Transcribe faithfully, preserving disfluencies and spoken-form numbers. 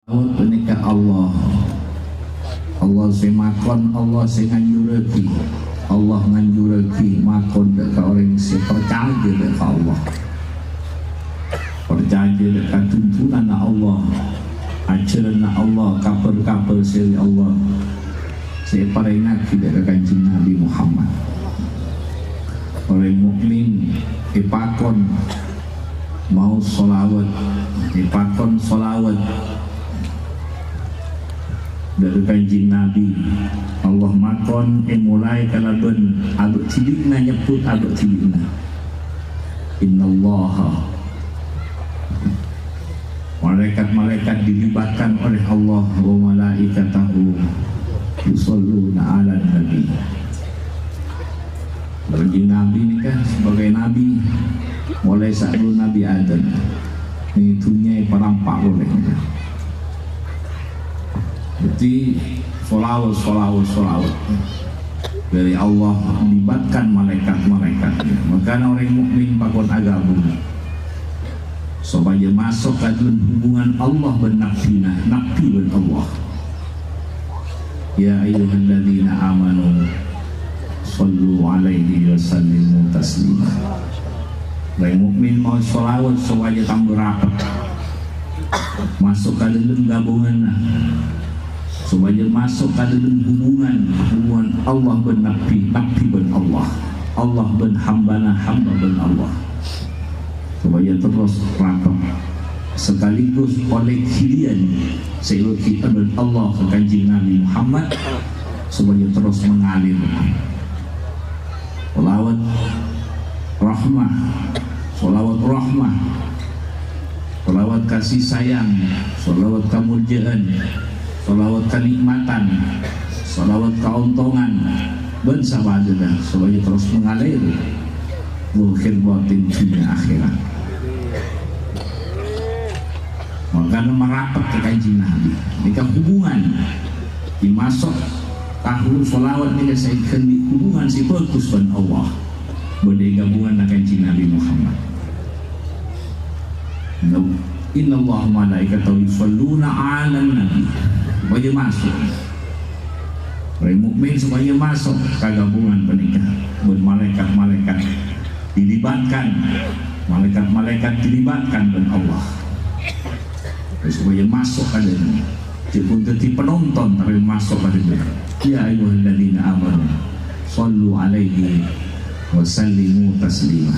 Panèka Allah. Allah sè makon, Allah sè nganjurraghi. Allah nganjurraghi makon dâ' ka orèng sè parcajâ dâ' ka Allah. Parcajâ dâ' ka dhuntunanna Allah, ajhârânna Allah, kabhâr-kabhâr sè dâri Allah sè èparèngaghi dâ' ka Kanjeng Nabi Muhammad. Orèng mukmin èpakon maos shalawat, èpakon shalawat dâ' ka Kanjeng Nabi. Allah makon èmolaè kalabân abâ' dhibi'na, nyebbhut abâ' dhibi'na. Innallaha, malaikat-malaikat dilibatkan oleh Allah, wa malaikatahu yusalluna 'alan nabi. Kanjeng Nabi nèka sebagai nabi, molaè sabellunna Nabi Adam. Nèka dhunnya èparampa' polè. Dhâddhi, shalawat, shalawat, shalawat dâri Allah libatkan malaikat-malaikat. Mangkana orèng mukmin pakon aghâbung sopajâ maso' ka dâlem hubungan Allah bân nabbhina, nabbhi bân Allah. Ya ayyuhalladzina amanu, shallu 'alaihi wa sallimu taslima. Orèng mukmin maos shalawat sopajâ tamba rapet maso' ka dâlem ghâbunganna, sopajâ maso' ka dâlem hubungan, hubungan Allah bân nabbhi, nabbhi bân Allah, Allah bân hambâna, hambâ bân Allah. Sopajâ terros rapet, sekaligus olè ghiliyân sè èwâghi bân Allah ka Kanjeng Nabi Muhammad, sopajâ terros mengalir. Shalawat rahmah, shalawat rahmah, shalawat kasih sayang, shalawat kamoljâ'ân, shalawat kanikmatan, shalawat kaontongan, bân sabâdâna sopajâ terros mengalir, zahir batin, dhunnya akhèrat. Mangkana marapet ka Kanjeng Nabi. Nèka hubungan. Dimaso' tahun shalawat nèka sè èghândhi' hubungan sè bhâghus bân Allah. Bân è ghâbunganna Kanjeng Nabi Muhammad. Innallaha malaikatahu yusalluna 'alan nabi. Sopajâ maso'. Orèng mukmin sopajâ maso' ka ghâbungan panèka. Bân malaikat-malaikat dilibatkan. Malaikat-malaikat dilibatkan bân Allah. Sopajâ maso' ka dâlem. Jhâ' pon dhâddhi penonton, tapè maso' ka dâlem. Ya ayyuhalladzina amanu, shallu 'alaihi wa sallimu taslima.